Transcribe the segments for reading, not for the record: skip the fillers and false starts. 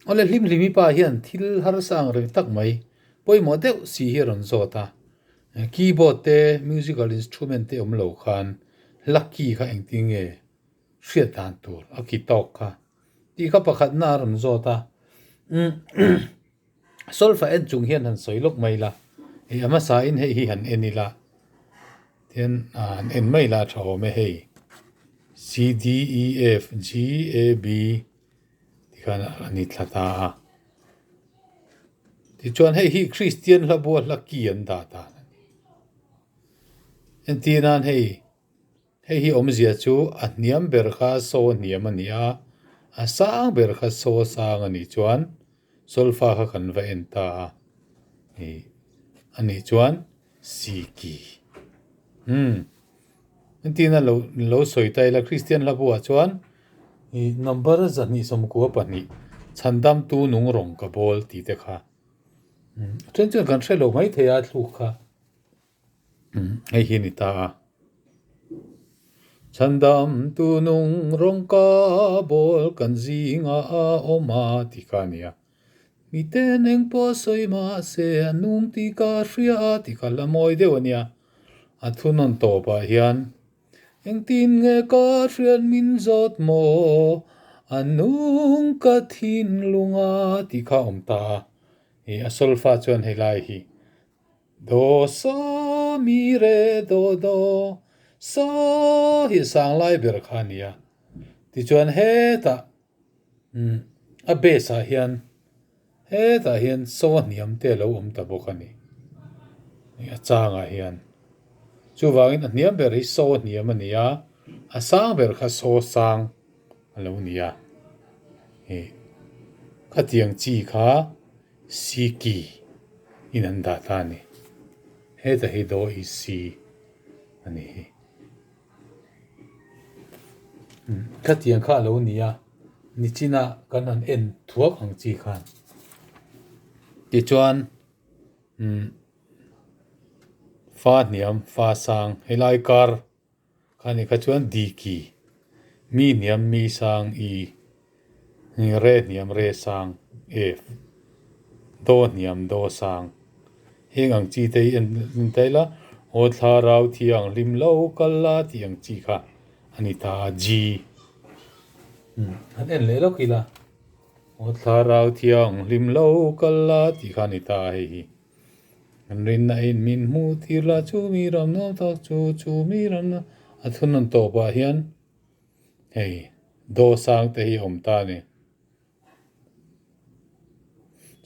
Awle Hlimhlimi pa hian thil harsa ang reng tak mai pawimawh deuh si hi a rawn zawt a. Keyboard te musical instrument te awm lo khan hla key kha engtin nge hriat dan tur a ki tawk kha tih kha pakhatna a rawn zawt a. Solfa en chung hian han sawi lawk mai la, hei a hmasa in hei hi han en ila tihian han en mai la a tha awm e hei C D E F G A B tikhan a ni thla ta a tichuan hei hi Kristian hla bua hla ki an dah dan a ni entir nan hei. Hei hi awmzia chu a hniam ber kha saw hniam a ni a, a sang ber kha saw sang a nih chuan solfa kha kan va en ta a, ih a nih chuan si ki. Umm entirna lo lo sawi ta ila Kristian hla buah chuan ih number 222 chhandamtu nung rawng ka bawl tih te kha umm a then chuan kan hre lo maithei a thluk kha. Hei hi a ni ta a, Chhandam tu nung rawng ka bawl kan zinga a awm a tih kha a ni a. Miten eng pawh sawi mahse a nung tih ka hria a tih kha hla mawi deuh a nia. A thunawn tawpah hian engtin nge ka hriat min zawt maw a nung ka thinlung a tih kha a awm ta a. Ih a solfa chuan helai hi Do so mi re do do so hi sang lai ber kha a ni a. Tichuan hetah umm a base ah hian hetah hian so hniam te a lo awm ta bawk a ni. A changah hian chuvangin a hniam ber hi so hniam a ni a, a sang ber kha so sang a lo ni a. Ih khatiang chi kha. Siki in an dah ta a ni. Heta hi do i si a ni hi. Khatiang kha a lo ni a, nichina kan han en thuak ang chi khan. Tichuan umm fa hniam fa sang helai kar Kha ni kha chuan Diki, mi hniam mi sang I, re hniam re sang F, do hniam do sang. Heng ang chi te hi en en ta ila, aw thlarau thianghlim lo kal la tih ang chi kha a ni ta a, G. Han en leh lawk ila, aw thlarau thianghlim lo kal la tih kha a ni ta a hei hi. An rinna in min hmuh tir la chu mi ram nuam tak chu chu mi ram nuam a thunawn tawpah hian hei do sang te hi a awm ta a ni.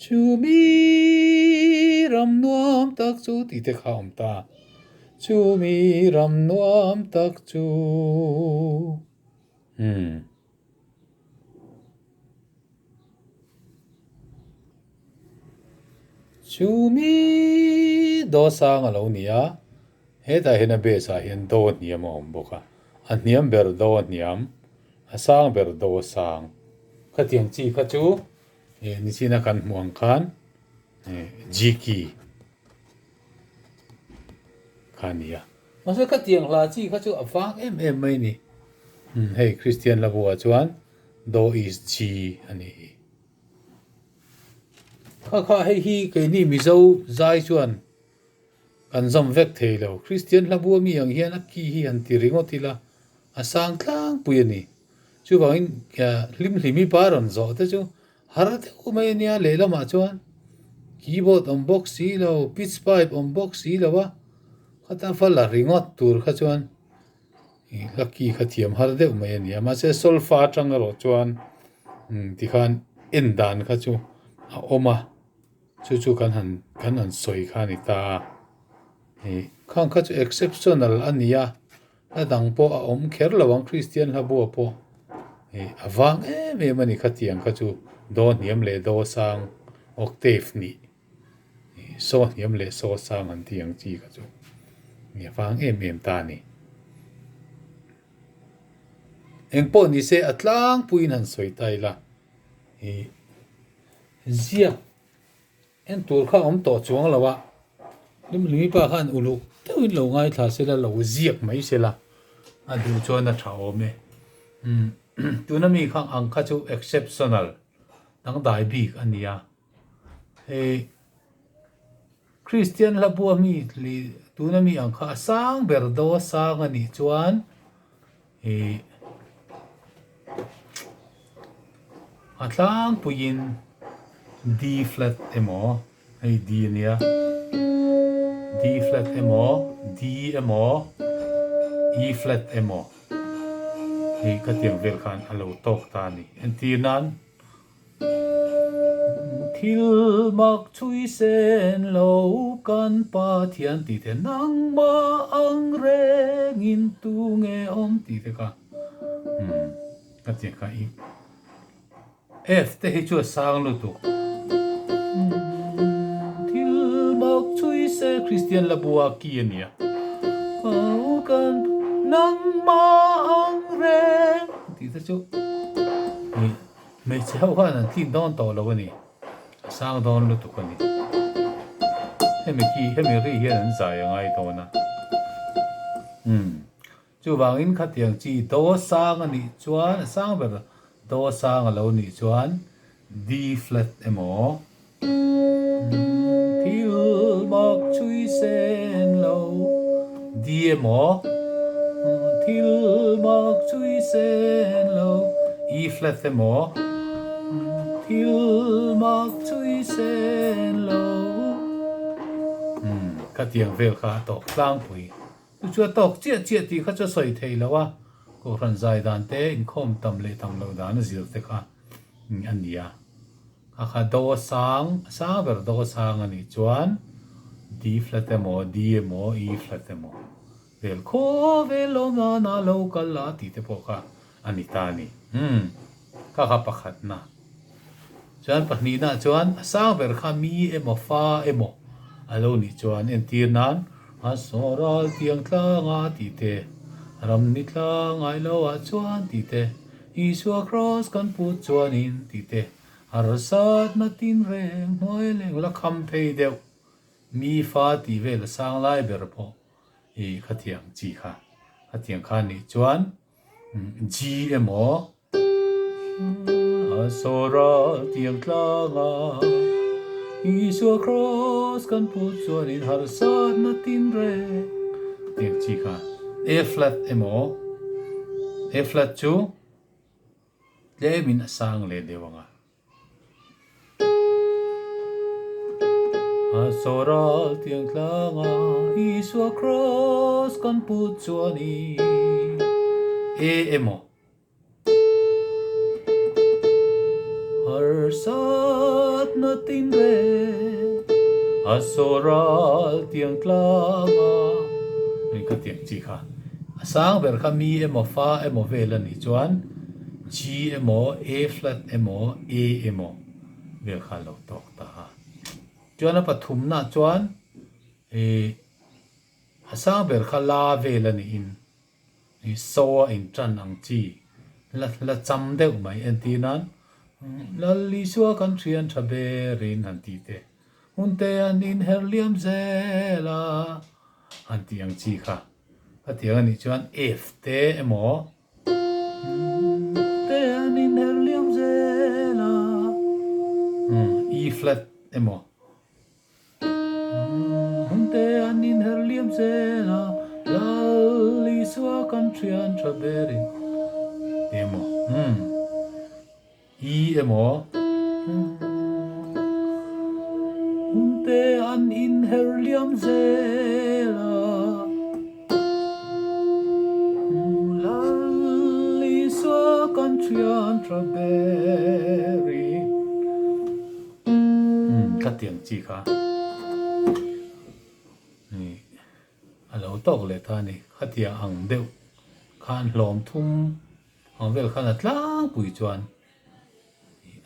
Chu mi ram nuam tak chu tih te kha a awm ta. Chu mi ram nuam tak chu umm. Chu mi do sang a lo ni a, hetah hian a base ah hian do hniam a awm bawk a, a hniam ber do hniam, a sang ber do sang. Khatiang chi kha chu eh nichina kan hmuh ang khan eh G key kha a ni a. Mahse khatiang hla chi kha chu a vang em em mai a ni. Umm hei Kristian hla buah chuan do is G a ni hi. Kha kha hei hi keini Mizo zai chuan kan zawm vek thei lo. Kristian hla bua mi ang hian a ki hi han ti ringawt ila a sang tlangpui a ni. Chuvangin hlimhlimi pa rawn zawh te chu har deuh mai a nia lehlamah chuan keyboard awm bawk si lo, pitch pipe awm bawk si lo a, khata fa la ringawt tur kha chuan Ih hla ki kha thiam har deuh mai a ni a mahse solfa atang erawh chuan umm tikhan en dan kha chu a awm a chu chu kan han kan han sawi kha a ni ta a ih khang kha chu exceptional a ni a hla dang pawh a awm kher lo ang Kristian hla buah pawh ih a vang em em a ni khatiang kha chu daw hniam leh daw sang octave nih. Saw hniam leh saw sang an tih ang chi kha chu mi a vang em em ta a ni. Eng pawh ni se a tlangpuiin han sawi ta ila ih ziak en tur kha a awm tawh chuang lo a, Limlimi pa khan uluk deuhin lo ngaithla sela lo ziak mai sela a duh chuan a tha awm e. Umm tuna mi kha ang kha chu exceptional. Dangdai bik a nia. Hei Kristian hla bua mi leh tuna mi ang kha a sang ber do a sang a nih chuan ih a tlangpuiin D flat emaw hei D a nia D flat emaw D emaw E flat emaw hei khatiang vel khan a lo tawk ta a ni. Entir nan. Thil mak chhui sen lo kan Pathian tih te nangmah ang rengin tunge awm tih te kha umm ka tih kha i F te hi chu a sang lutuk thil mak chhui se Kristian la bua ki a nia kan nangmah ang reng tih te chu Hmeichhe ho khan an tlin dawn tawh lo a ni, a sang dawn lutuk a ni. Hemi khi, hemi ri hian an zai a ngai dawn a. Umm, chuvangin khatiang chi do sang a nih chuan, a sang ber do sang a lo nih chuan D flat emaw, Thil mak chhui sen lo, D emaw, Thil mak chhui sen lo, E flat emaw, Thil mak chhui sen lo. Umm, khatiang vel kha a tawk tlangpui. Chu chu a tawk chiah chiah tih kha chu a sawi thei lo a, Kohhran zai dan te, inkhawm tam leh tam loh dan a zir te kha a ni a. A kha do a sang, a sang ber do a sang a nih chuan D flat emaw, D emaw, E flat emaw vel khawvel awm nana lo kal a tih te pawh kha a ni ta a ni. Umm, kha kha pakhatna. Chuan pahnihna chuan a sang ber kha mi emaw fa emaw a lo nih chuan entir nan a saw ral tiang tlanga tih te, ram ni tlang ngai lo ah chuan tih te, Isua Kraws kan put chuanin tih te, harsatna tin reng hnuai leng la kham thei deuh mi fa tih vel a sang lai ber pawh i khatiang chi kha khatiang kha nih chuan G emaw a saw ral tiang tlanga Isua Kraws kan put chuanin harsatna tin reng tiang chi kha A flat emaw A flat chu Tlemin a sang leh deuh ang a. A saw ral tiang tlanga Isua Kraws kan put chuan i e emaw. Harsatna tin reng a saw ral tiang tlanga hei ka tiang chi kha a sang ber kha mi emaw fa emaw vel a nih chuan G emaw A flat emaw A emaw vel kha a lo tawk ta a. Chuan a pathumnaah chuan ih a sang ber kha la vel a niin ih so a intan ang chi la la cham deuh mai entir nan Lal Isua kan thian tha berin han tih te hun te an inher liam zel a han tih ang chi kha. Khatiang a nih chuan F te emaw Te an inher liam zel a. E flat emaw. Te an inher liam zel a. Lal Isua kan thian tha berin emaw. E emaw. Te an inher liam zel a. Lal Isua kan thian tha beri. Ka tiang chi kha a lo tawk leh ta a ni. Khatiang ang deuh khan hlawm thum ang vel khan a tlangpui chuan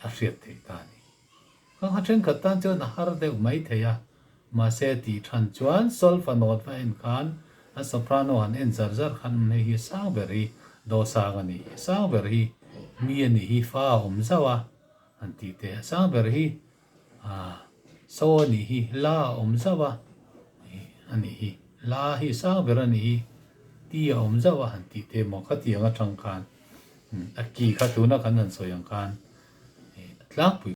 a hriat theih ta a ni. Ka kha thenkhat tan chuan a har deuh mai thei a, mahse tih than chuan solfa nawt va en khan a soprano han en zar zar khan umm hei hi sang ber hi dawhsang a nih hi, sang ber hi mi a nih hi fa a awm zauh a han tih teh a, sang ber hi ah so a nih hi la a awm zauh a a nih hi, la hi sang ber a nih hi ti a awm zauh a han tih teh maw khatiang atang khan a ki kha tuna kan han sawi ang khan tlangpui.